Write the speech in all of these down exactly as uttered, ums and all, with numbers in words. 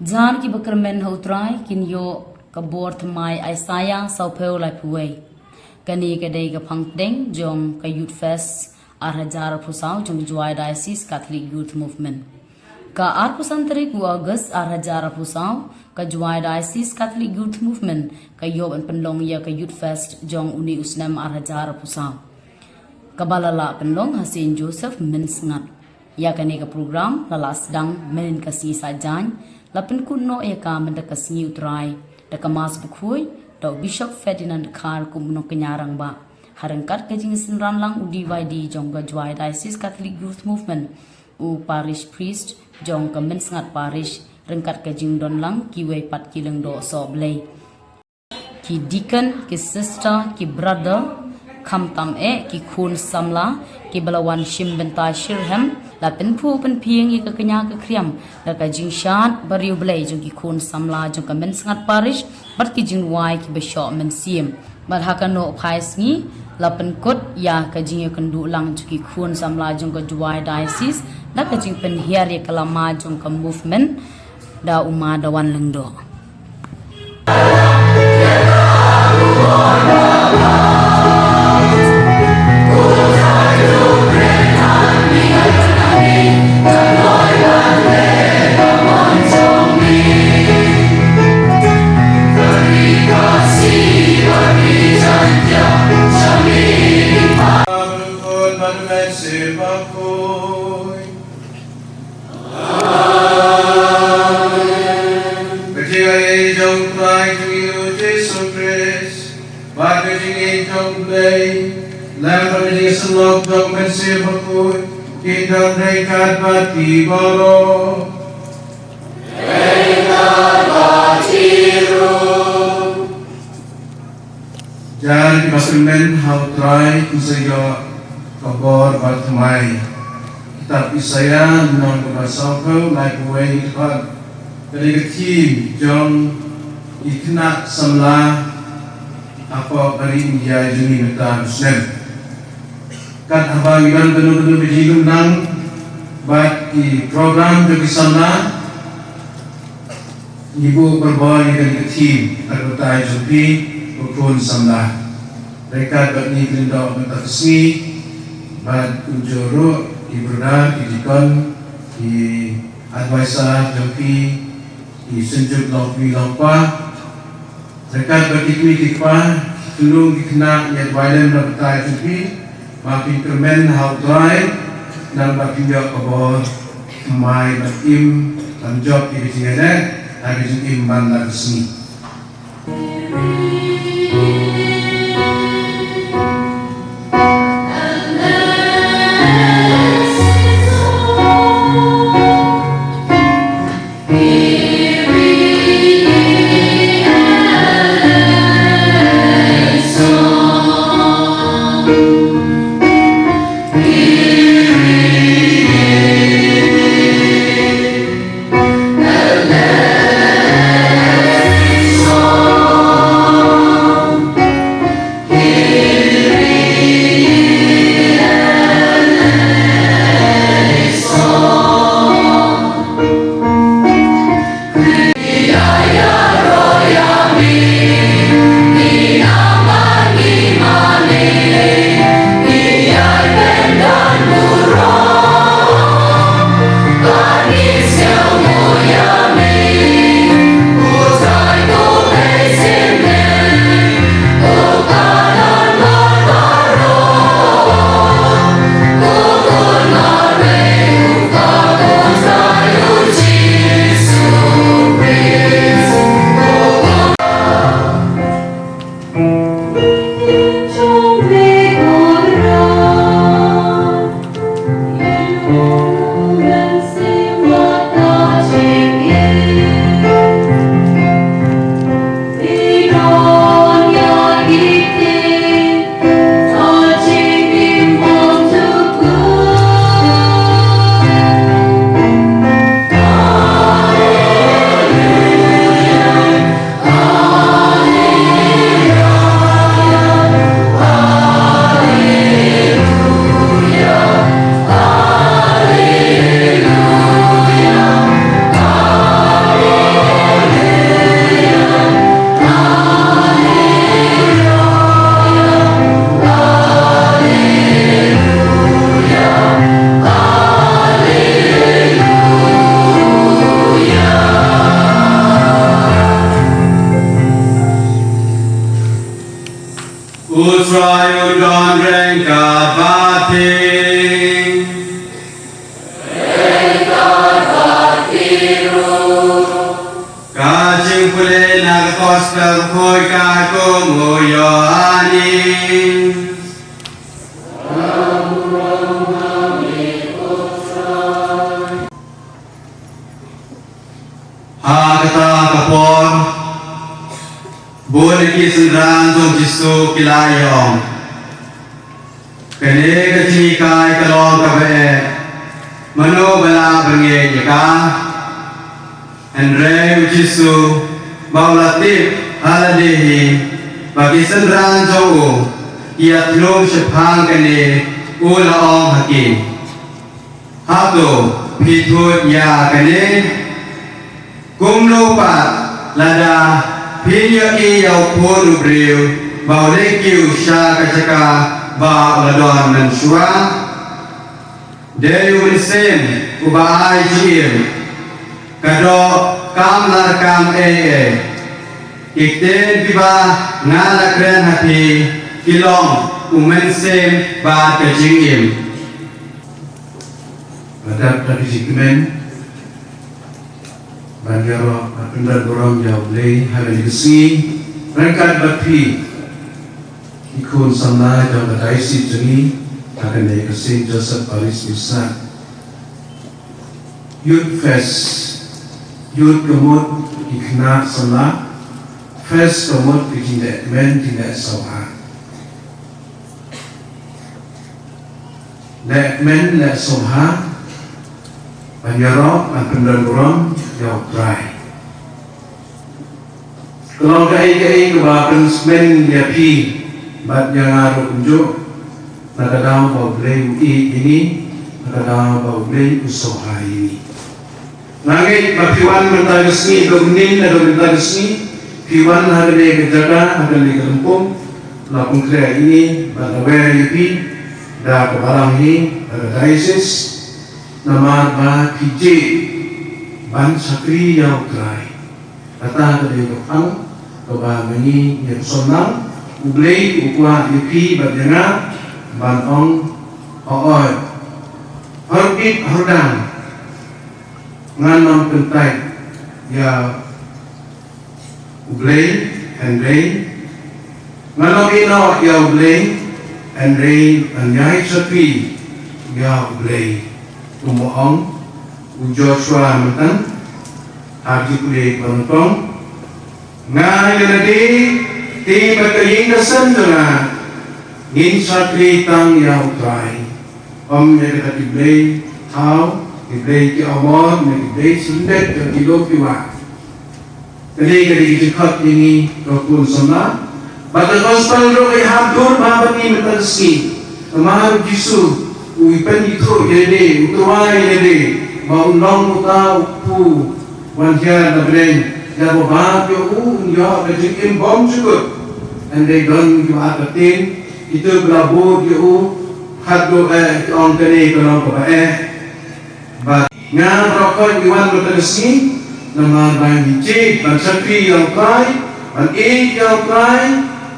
Jan ki bakyrmen ha U Trai kin ïoh ka bor thymmai Isaiah sawphew laiphew wei. Kane ka dei ka phang pdeng jong ka Youth Fest ar hajar arphew saw jong ka Jowai Diocese Catholic Youth Movement. Ka arphew san tarik u August ar hajar arphew saw, ka Jowai Diocese Catholic Youth Movement ka ïoh ban pynlong ïa ka Youth Fest jong une u snem ar hajar arphew saw, kaba la lah pynlong ha Saint Joseph Mynsngat. Ïa kane ka program la lah sdang mynnin ka sngi Saitjaiñ, la pynkut noh ïa ka mynta ka sngi U Trai da ka Mass Bakhuid da u Bishop Ferdinand Dkhar kum u nongkñia rangbah, ha ryngkat ka jingsynran lang u D Y D jong ka Jowai Diocese Catholic Youth Movement, u Parish Priest jong ka Mynsngat Parish, ryngkat ka jingdon lang kiwei pat ki lyngdoh sohblei, ki deacon, ki sister, ki brother, khamtam eh ki khun samla kiba la wan shim bynta shitrhem, la pynphuh pynphieng ïa ka kñia ka khriam da ka jingshad bariewblei jong ki khun samla jong ka Mynsngat Parish bad ki jingrwai kiba shoh mynsiem. Bad ha ka nohphai sngi la pynkut ïa ka jingïakynduh lang jong ki khun samla jong ka Jowai Diocese da ka jingpynhiar ïa ka lama jong ka movement da u Ma Dawan Lyngdoh. Ka jingaiei jong U Trai jong ngi U Jisu Khrist, bad ka jingïeit jong U Blei, lem bad ka jingïasyllok jong U Mynsiem Bakhuid, kin don ryngkat bad phi baroh. Jan ki bakyrmen ha U Trai kin sa ïoh ka bor bad thymmai. Kitab Isaiah lynnong kaba sawphew laiphew wei ka dei ka theme jong ki khynnah samla hapoh ka ri India jong ngi mynta u snem. Kat haba ngi don kano kano ka jinglong bad ki program jong ki samla, ngi buh barabor ïa kane ka theme, kat batai jong phi, u khun samla. Ryngkat bad ngi, ki lyngdoh mynta ka sngi, bad kumjuh ruh ki brother, ki deacon, ki advisor jong phi, ki synjuk longkmie longkpa. Ryngkat bad ki kmie ki kpa, ki khynnah ki khynnah, ïa duwai lem na ka bynta jong phi, ba phin kyrmen ha U Trai, namar ba phin ïoh ka bor thymmai bad im, ban jop ïa ka jingïaleh, ha ka jingim man la ka sngi. U Trai un don ryngkat bad phi. Ka jingpule na ka Gospel khuid katkum u Ïoannis. Ha kata ka por, bun na ki synran jong u Jisu ki la ïa ong, kane ka jinghikai ka long kaba eh, mano ba lah ban ngeit ïa ka? Hynrei u Jisu, ba u la tip ha lade hi ba ki synran jong u ki ïathlung shaphang kane, u la ong ha ki, hato phi thuid ïa kane? Kumno pat lada phin ïohi ïa u Khun u briew ba u leit kiew sha ka jaka ba u la don mynshuwa? Dei u Mynsiem uba ai jingim. Ka doh kam lah kam ei ei. Ki ktien kiba nga la kren ha phi ki long u mynsiem bad ka jingim. Ba dap da ka jingkmen ban ïaroh ban pyndon burom ïa U Blei ha kane ka sngi ryngkat bad phi, ki khun samla jong ka diocese jong ngi ha kane ka Saint Joseph Parish Misa. Youth Fest, youth ka mut ki khynnah samla, fest ka mut ki jingleh kmen jingleh sngewbha. Leh kmen leh sngewbha ban ïaroh ban pyndon burom ïa U Trai. Ka long kaei kaei kaba pynsmen ïa phi bad ïa nga ruh kumjuh, na ka daw ba U Blei u ïeit ïa ngi, na ka daw ba U Blei u sngewbha ïa ngi. Nga ngeit ba phi wan mynta ka sngi, da u nin na da mynta ka sngi phi wan ha kane ka jaka, ha kane ka lympung, la pynkhreh ïa ngi bad la wer ïa phi da ka balang hi, da ka diocese, namar ba phi jied ban shakri ïa U Trai. Kata ka dei ka phang kaba ma ngi ngi pynshong lang. U Blei u kwah ïa phi bad ïa nga ban ong hooid. Hooid, hooid dang. Ngan ym kyntait ïa U Blei, hynrei ngan ym ïehnoh ïa U Blei, hynrei ngan ïai shakri ïa U Blei. Kumba ong u Joshua mynta ha ki pule ba nyngkong, nga ïa lade te bad ka ïing ka sem jong nga ngin shakri tang ïa U Trai. Ym ïa kita ki blei thaw, ki blei ki Amor, ne ki blei symbai, ki lok ki wah. Kane ka dei ka jingkhot ïa ngi ko khun samla. Bad ka gospel ruh ka ïahap dur bha bad ngi mynta ka sngi. Namar u Jisu u ïa pynithuh ïa lade, u tyrwa ïa lade ba un long uta u kpu wan hiar na bneng. Ïa ba bad ïa u un ïoh ka jingim bymjukut. Hynrei don kiba ar ka ktien, kito kiba la bud ïa u, khatduh eh ki ong kane ka long kaba eh. Bad nga baroh khoit ngi wan mynta ka sngi namar ba ngi jied ban shakri ïa U Trai, ban ïeit ïa U Trai,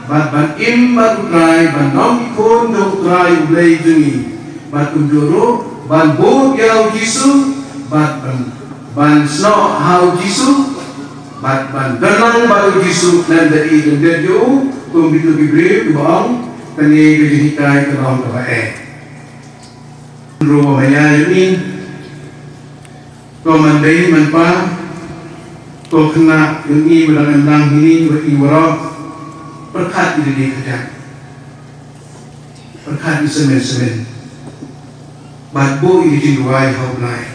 bad ban im bad U Trai, ban long ki khun jong U Trai U Blei jong ngi. Bad kumjuh ruh ban bud ïa U Jisu, bad ban, ban snoh ha U Jisu, bad ban don lang bad U Jisu khlem da ïeit lyndet ïa u, kum kito ki briew kiba ong, kane ka jinghikai ka long kaba eh. Ruh ba ïa ïa ngi, ko man dei man pa, ko khynnah ïa ngi ba dang em lang hini, ba i waroh, pyrkhat ïa lade khadar. Pyrkhat ïa semen semen. Bad buh ïa ka jingduwai ha U Blei.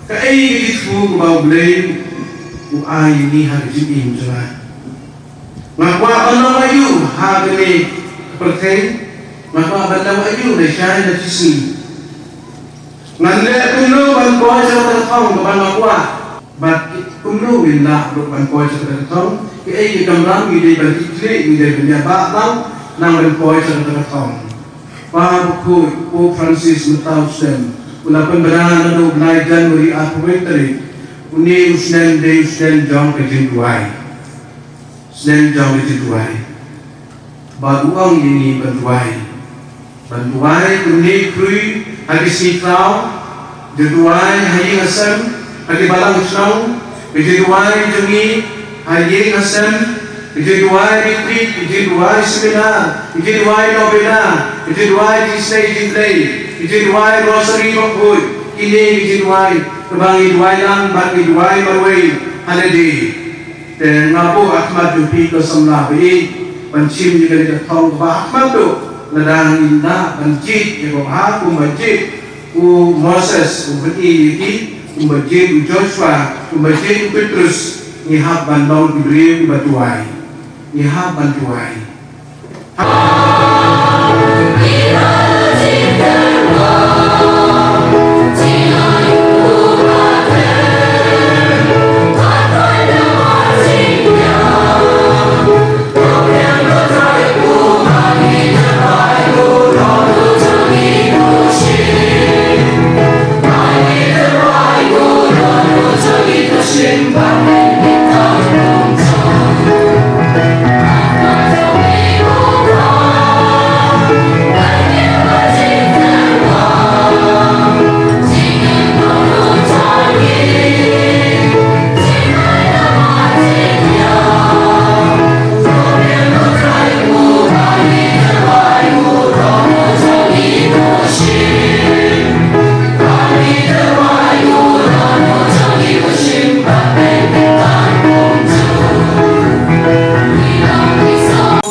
Kaei ka jingthmu kaba U Blei u ai ïa ngi ha ka jingim jong nga? Nga kwah ban long aiu ha kane ka pyrthei? Nga kwah ban long aiu lashai lashisngi? Ngan leh kumno ban poi sha kata ka thong kaba nga kwah? Bad kumno ngin lah ruh ban poi sha kata ka thong? Kaei ka kamram ngi dei ban kit khlieh, ngi dei ban ïa bah tang nang ban poi sha kata ka thong? Pa bakhuid, Pope Francis mynta u snem u la pynbna naduh u bnai January arphew wei tarik. Une u snem dei u snem jong ka jingduwai. Snem jong ka jingduwai. Bad u ong ïa ngi ban duwai. Ban duwai kumne khrui ha ki sngi thaw. Ju duwai ha ïing ha sem, ha ki balang shnong. Ki ju duwai jong ngi ha ïing ha sem. Ki ju duwai retreat, ki ju duwai seminar, ki ju duwai novena, ki ju duwai jingisynei jingtlei, ki ju duwai rosary bakhuid. Kine ki ju duwai, kaba ngi duwai lang bad ngi duwai marwei ha lade. Te nga buh ha khmat jong phi ko samla ba ïeit ban shim ïa kane ka thong kaba ha khmat duh, lada ngin da ban jied ïa kaba ha kumba jied u Moses u ban ïeit ïa ki, kumba jied u Joshua, kumba jied u Petrus, ngi hap ban long ki briew kiba duwai. Ngi hap ban duwai.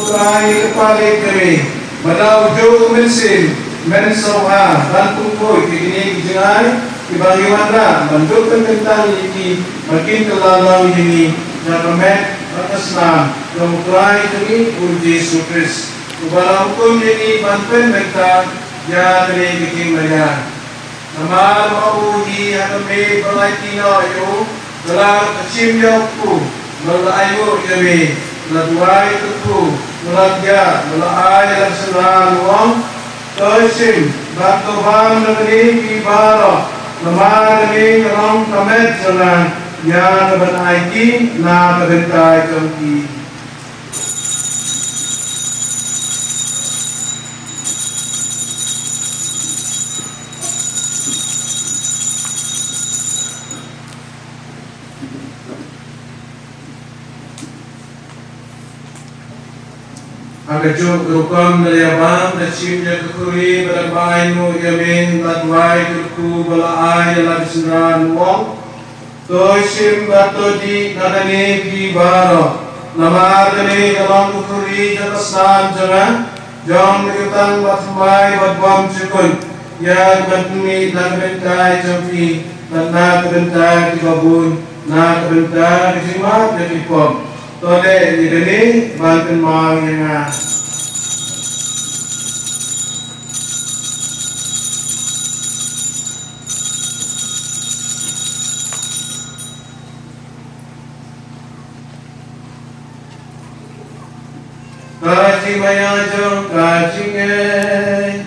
Trai, ngi kyrpad ïa me, ba da u juh u mynsiem men sngewbha ban pynkhuid ïa kine ki jingai kiba ngi wanrah ban duh pynkyntang ïa ki, ba kin kylla long ïa ngi da ka met bad ka snam jong U Trai jong ngi U Jisu Khrist, uba la hukum ïa ngi ban pynbynta ïa kane ka jingmaïa. Namar ba u hi ha ka miej ba la aiti noh ïa u, da la shim ïa u kpu, ba la aiti ïa me, la duwai ïa u kpu, ba la thiah, ba la ai ïa la ka synran, u ong: To shim bad to bam na kane phi baroh, namar kane ka long ka met jong nga, ïa kaban aiti na ka bynta jong phi. Ha kajuh ka rukom da la ïa bam, da shim ïa ka khuri, bad da kaba ainguh ïa me, la duwai ïa u kpu, ba la ai ïa la ka synran, u ong: To shim bad to dih na kane phi baroh, namar kane ka long ka khuri jong ka snam jong nga, jong ka jutang bathymmai bad bymjukut, ïa kaban pynmih na ka bynta jong phi bad na ka bynta kiba bun, na ka bynta ka jingmap ïa ki pop. To leh ïa kane ban kynmaw ïa nga. Ka jingmaïa jong ka jingngeit.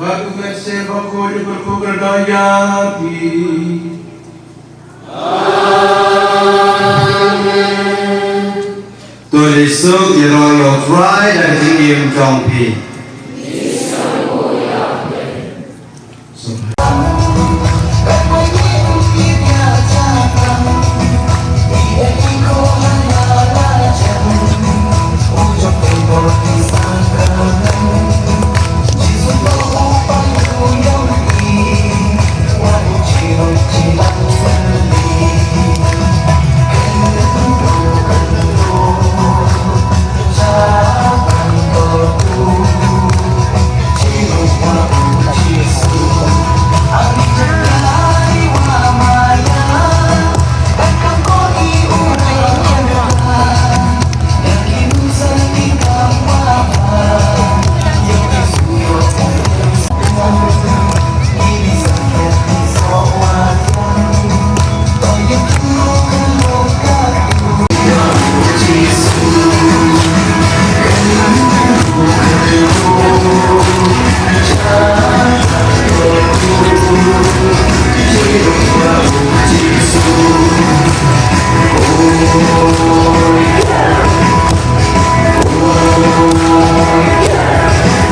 Bad U Mynsiem Bakhuid un kyrkhu kyrdoh ïa phi. Amen. To leit suk ïaroh ïa U Trai da ka jingim jong phi.